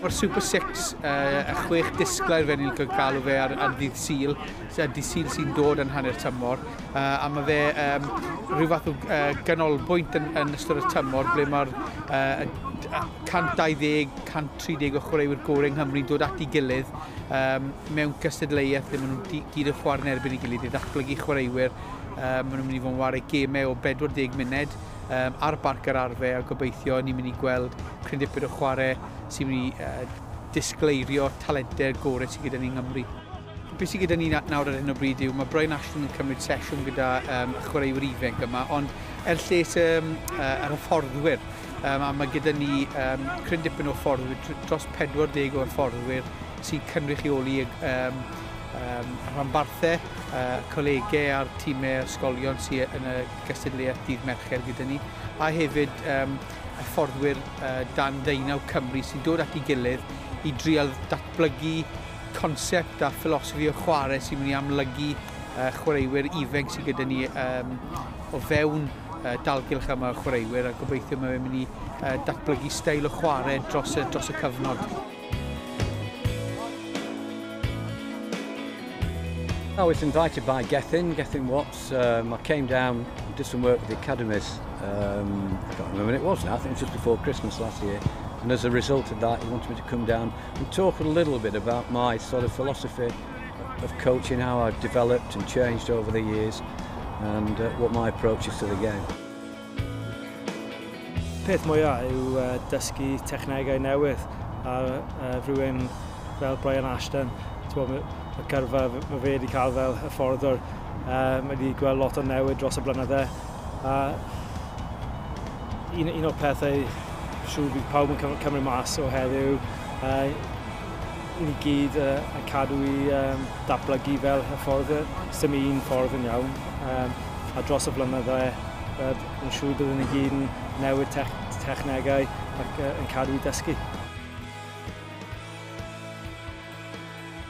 Mae'r Super Six, y 6 disglair fe ni'n galw fe ar ddydd Sul, dydd Sul sy'n dod yn hanner tymor, a mae fe rhyw fath o ganolbwynt yn ystod y tymor ble mae'r 120, 130 o chwaraewyr gorau yng Nghymru'n dod at ei gilydd mewn cystadleuaeth lle maen nhw'n gyd yn chwarae'n erbyn ei gilydd i ddatblygu chwaraewyr. Maen nhw'n mynd i fod yn chwarae gemau o 40 munud ar Barc yr Arfau, a gobeithio ni'n mynd i gweld cryn dipyn o chwarae sy'n mynd i disgleirio talentau'r gorau sydd gyda ni yng Nghymru. Beth sydd gyda ni nawr ar hyn o bryd yw mae Brian Ashton yn cymryd sesiwn gyda chwaraewyr ifanc yma, ond er lles yr hyfforddwyr, a mae gyda ni cryn dipyn o hyfforddwyr, dros 40 o hyfforddwyr sy'n cynrychioli rhanbarthau, colegau a'r tîmau ysgolion sydd yn y gystadleuaeth dydd Mercher gyda ni, a hefyd hyfforddwyr dan 19 Cymru sy'n dod at ei gilydd i drial datblygu concept a philosophy o chwarae sy'n mynd i amlygu chwaraewyr ifanc sydd gyda ni o fewn dalgylch yma o chwaraewyr, a gobeithio mae fe'n mynd i datblygu steil o chwarae dros y cyfnod. I was invited by Gethin Watts. I came down and did some work with the academies. I can't remember when it was now, I think it was just before Christmas last year. And as a result of that, he wanted me to come down and talk a little bit about my sort of philosophy of coaching, how I've developed and changed over the years, and what my approach is to the game. Peth mwyaf yw dysgu technegau newydd, a rhywun fel Brian Ashton, mae gyrfa mae fe wedi cael fel hyfforddwr, mae wedi gweld lot o newid dros y blynydde. A un o'r pethau siŵr bydd pawb yn cymryd mas o heddiw, i ni gyd yn cadw i datblygu fel hyfforddwr. Sdim un ffordd yn iawn, a dros y blynydde, yn siŵr byddwn ni gyd yn newid technegau ac yn cadw i dysgu.